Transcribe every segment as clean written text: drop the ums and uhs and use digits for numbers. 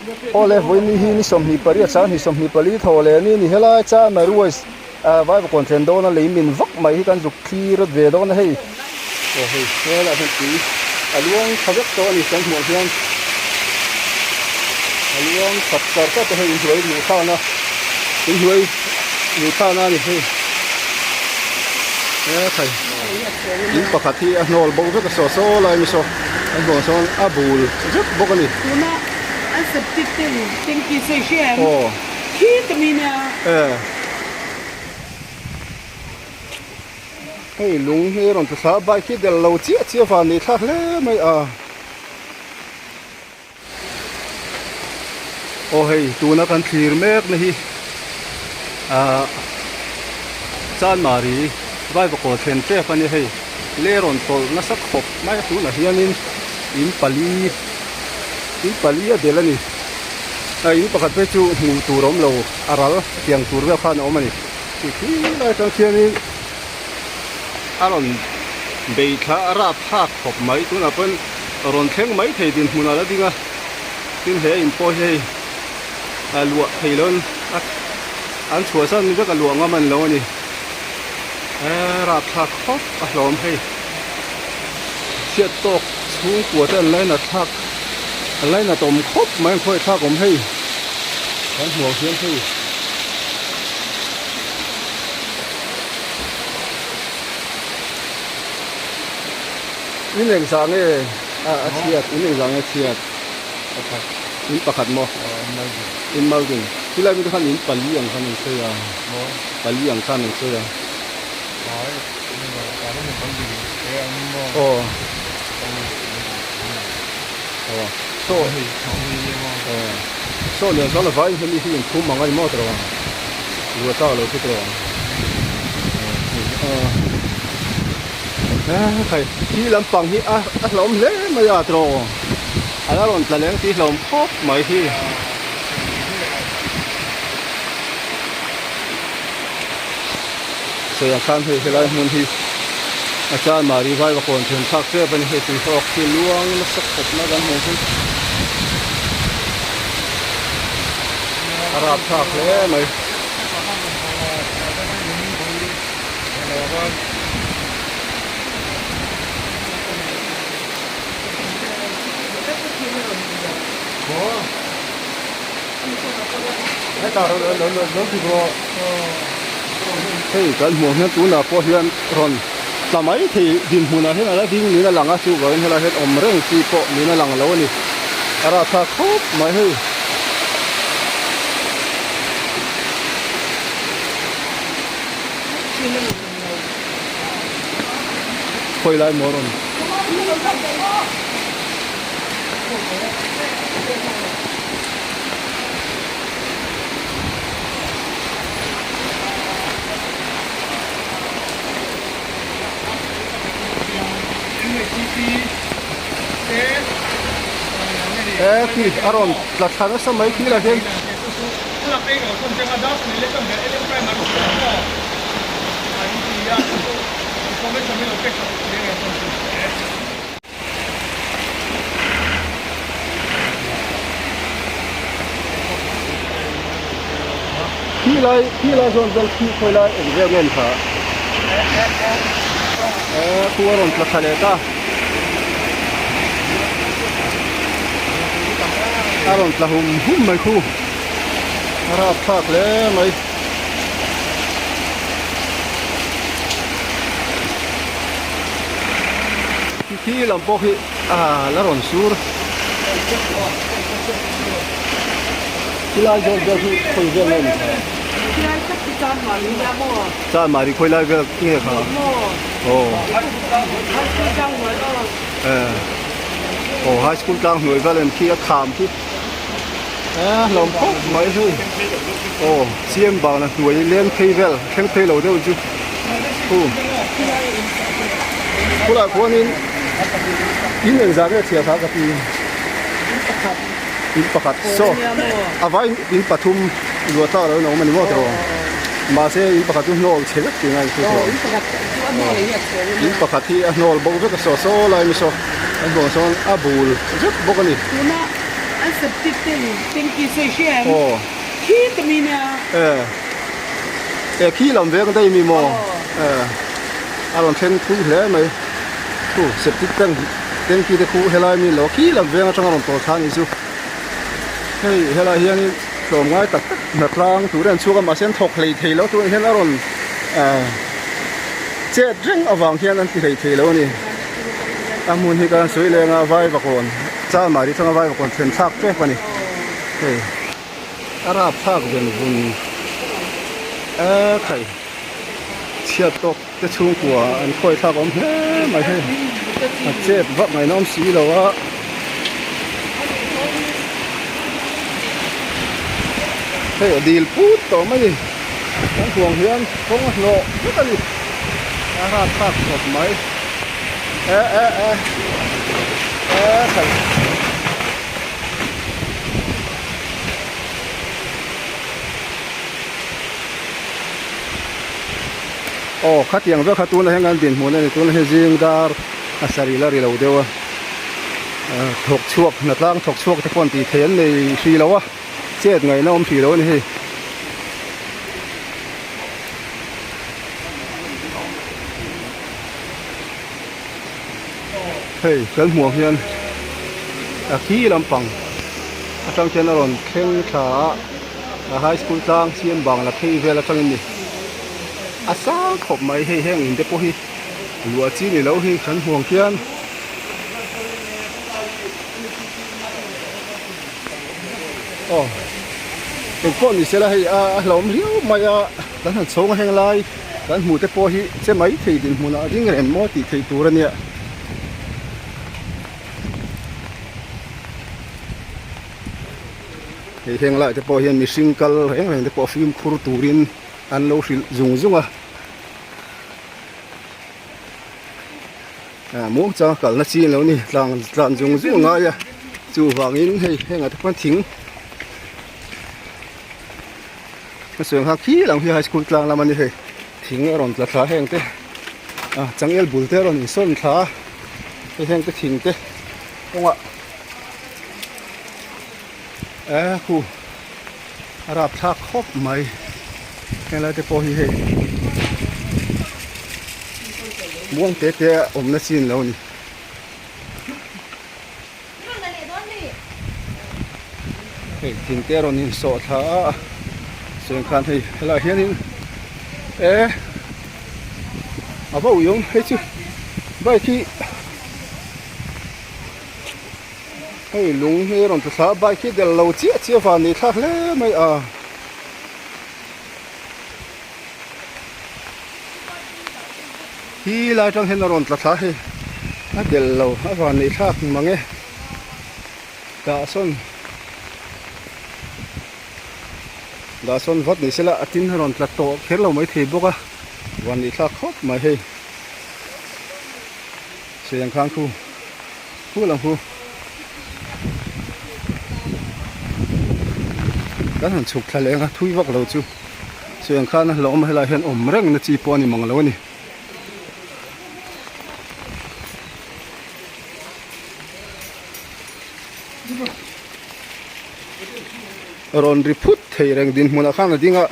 Awle vawiin hi ni 28 sang 24 thaw leh ni ni helai chuan Maruai Vaivakawn thlen dawn a lei min vak mai hi kan zuk thlir ve dawn a hei aw hei helaiah hian tui a luang tha vek tawh a ni kan hmuh hian a luang that char char tawh hei inhnuai luhthana inhnuai luhthana a ni hei he thai in pakhat hi a hnawl bo vek a saw saw lai mi saw an hmuh ang sawn a bul vek bawk a ni. Tuna an septic tank tanky sawi hria em? Aw. Khi ka mi nia. E. Hei lung hi rawn tla thla a bike hi del lo chiah chiah van ni thlak hle mai a. Aw hei tuna kan thlir mek na hi ah Chanmari Vaivakaw thlen tep a ni hei le rawn tawlh nasa khawp mai a tunah hianin in pali in pali a del a ni a in pakhat phei chu hmuh tur a awm lo a ral tiang tur vel khan a awm a ni chu khi lai atang khianin a rawn bei thla a rap thlak khawp mai tunah pawn rawn thleng mai thei dinhmun a la ding a tin he in pawh hi hei a luah thei lo a an chhuahsan vek a luah ngam a ni lo a ni eee rap thlak khawp a hlawm hei chhiat tawk chhungkua te an lainat thlak an lainat awm khawp mai an khawi thlak awm hei kan hmuh ang hian hei. In engzah nge a chhiat in engzah nge chhiat pakhat in pakhat maw in malding tilai mi te khan in pali ang khan an sawi a pali ang khan an sawi a aw aw saw saw lian chuan a vaiin hemi hi in thum ang a ni maw tawh ang luata a lo thu tawh ang khai thi lampang hi a a hlauhawm hle mai a tawh a la rawn tla leng tih hlauhawm khawp mai hi sawi ang khan hei helai hmun hi a chanmari vaivakawn then thlak tep a ni hei tuihawk hi luang nasa khawp na kan hmuh hi a rapthlak hle mai. Hei kan hmuh hian tunah pawh hian rawn tla mai thei dinhmunah hian a la ding niin a lang a chuvangin helai hian awm reng chi pawh niin a lang lo a ni a rapthlak khawp mai hei. Khawi lai maw rawn. E khi a rawn tla thla nasa mai khi lah hian. Khi lai khi lai zawn vel khi khawi lai eng vel nge ni kha e khu a rawn tla thla leh ta a rawn tla hum hum mai khu a rapthlak hle mai. Khi lam pawh khi ah la rawn sur khilai zawn vel khi khawi vel nge ni kha Chanmari khawi lai vel nge kha aw aw high school tlang hnuai vel em khi a kham khi a hlawm khawp mai hei aw chiang bana hnuai leng phei vel thleng phei lo deuh chu. Khu Khulah khuanin in engzah nge chhiar kha ka ti in pakhat saw a vai in pathum luah tlak lo in a awm a ni maw tiraw mahse in pakhat chu hnawl chhe vek tih a inhriat tiraw in pakhat hi a hnawl bo vek a saw saw lai mi saw an hmuh ang sawn a bul vek bawk a ni. An septic tank tanky sawi hria em? Aw. Khi ta mi nia. E. E khi lam veng daih mi maw? E. A rawn thleng thui hle mai. Khu septic tank tanky te khu helai mi lo khi lam veng atanga rawn tawlh thla a nih chu. Hei helai hianin tlawm ngai tak tak hna tlang tur an chhuak a mahse an thawk hlei thei lo tunah hian a rawn eh chet reng avang hian an ti hlei thei lo a ni. A hmun hi kan sawi leng a Vaivakawn Chalmari atanga Vaivakawn thlen thlak tep a ni hei a rap thlak ven vun ekhai chhiat tawk te chhungkua an khawi thlak awm hle mai hei a chet vak ngaihna awm si lo a. Hei a dil put tawh mai a ni kan huang hian kawng a hlawh vek a ni a rap thlak khawp mai e e e e khalh. Aw khatiang vek kha tunah hian kan dinhmun a ni tunah hian zing dar a sarih la ri lo deuh a thawk chhuak hna tlang thawk chhuak te pawh an tih theih an nei hrih lo a chet ngaihna awm hrih lo a ni hei. Hei kan hmuh ang hian a khi lampang atang khian a rawn thleng thla a. A high school tlang siam bangla phei vel atangin ni a sang khawp mai hei heng in te pawh hi luah chi ni lo hi kan hmuh ang khian aw engpawh ni sela hei a hlauhawm riau mai a kan han chhawng a heng lai kan hmuh te pawh hi che mai thei dinhmunah a ding reng maw tih theih tur a nia. Hei heng lai te pawh hian mihring kal reng reng te pawh fimkhur turin an lo hrilh zung zung a ah muang changa kalna chi an lo ni tlang tlan zung zung a ngai a chuvangin hei hengah te pawh thing a sawi ang kha khi lang hi high school tlang lam a ni hei thing a rawn tla thla heng te ah changel bul te a rawn insawn thla a hei heng te thing te kawngah. Eh khu a rap thlak khawp mai helai te pawh hi hei muang te te a awmna chi an lo ni. Hei thing te a rawn insawh thla a chuan khan hei helaiah hianin eh a va ui awm hei chu bike hi. Hei lung hi a rawn tla thla a bike hi del lo chiah chiah van ni thlak hle mai a. Hi lai tang hian a rawn tla thla hei a del lo a van ni thlak mang e dah sawn dah sawn vat ni sela a tin a rawn tla tawh kher lo mai thei bawk a van ni thlak khawp mai hei. Siang khang khu khu lang khu kan han chhuk thla leh ang a thui vak lo chu siang khan a hlawm a helai hian awm reng na chi pawh a ni mang lo a ni. Rawn ri phut thei reng dinhmunah khan a ding a.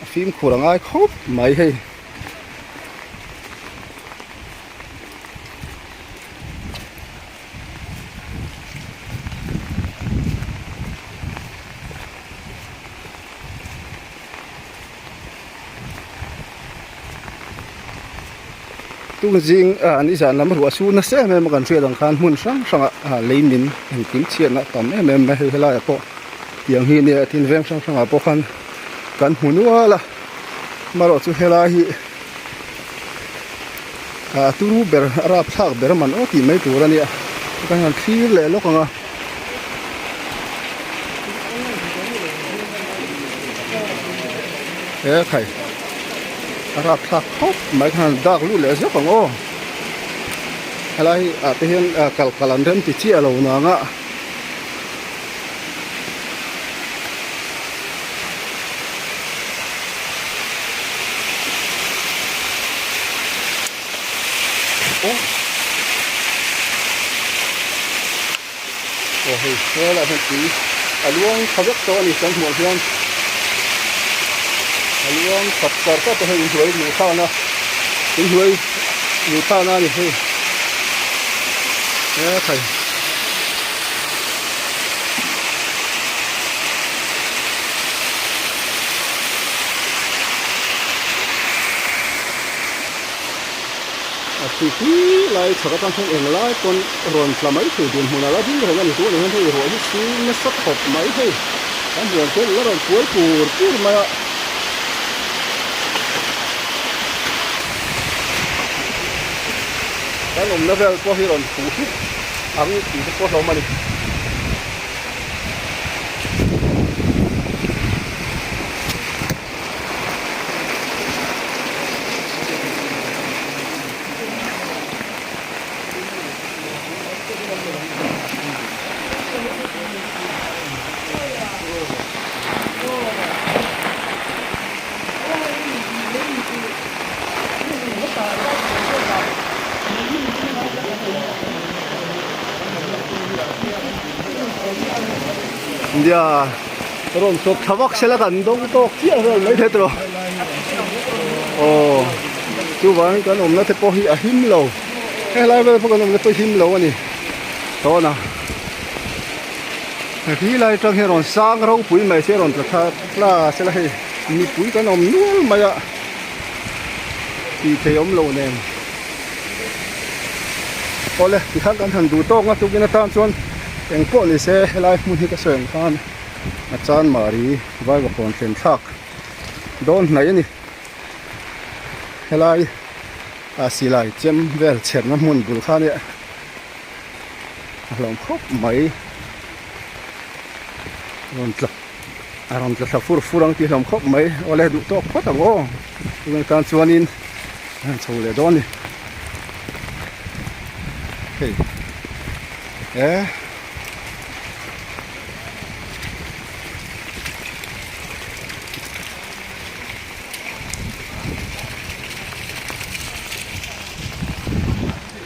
A fimkhur a ngai khawp mai hei. Tung zing ah ni zan lam ruah su nasa em em a kan hriat ang khan hmun hrang hrangah ah lei min engkim chhiatna a tam em em mai hei helaiah pawh tiang hi nia tin veng hrang hrangah pawh khan kan hmu nual a amaherawh chu helai hi ah turu ber a rapthlak ber man aw tih mai tur a nia kan han thlir leh lawk ang a. He khai a rapthlak khawp mai khan dak lut leh zeuh ang aw helai ah te hian kal kal an rem ti chiah lo nang a. Aw hei helaiah hian tui a luang tha vek tawh a ni kan hmuh hian a luang khat char char tawh hei inhnuai luh thlakna inhnuai luh thlakna a ni hei he khai. A thi khi lai chhak atang hian eng lai pawn rawn tla mai thei dinhmun a la ding reng a ni tunah hian hei ruah hi chhung nasa khawp mai hei kan huan chuan la rawn kual pur pur mai a. Kan awmna vel pawh hi rawn phuh hlup ang tih te pawh hlawm a ni. India. Rawn chawp thla vak sela kan dawng tawk chiah vel mai thei tawh aw chuvangin kan awmna te pawh hi a him lo helai vel pawh kan awmna pawh him lo a ni tawna he lai atang hian rawn sang ropui mai se rawn tla thla tla sela hei mipui kan awm nual mai a tih thei awm lo nen awle tikhan kan han duh tawk a tukin atan chuan eng pawh ni se helai hmun hi ka sawi ang khan a chan mari vaivakawn thlen thlak dawn hnaih a ni helai a silai chem vel chherna hmun bul kha nia a hlawm khawp mai rawn tla a rawn tla thla fur fur ang tih hlawm khawp mai awle duh tawk phawt ang aw tunah tan chuanin a han chho leh dawn a ni hei e.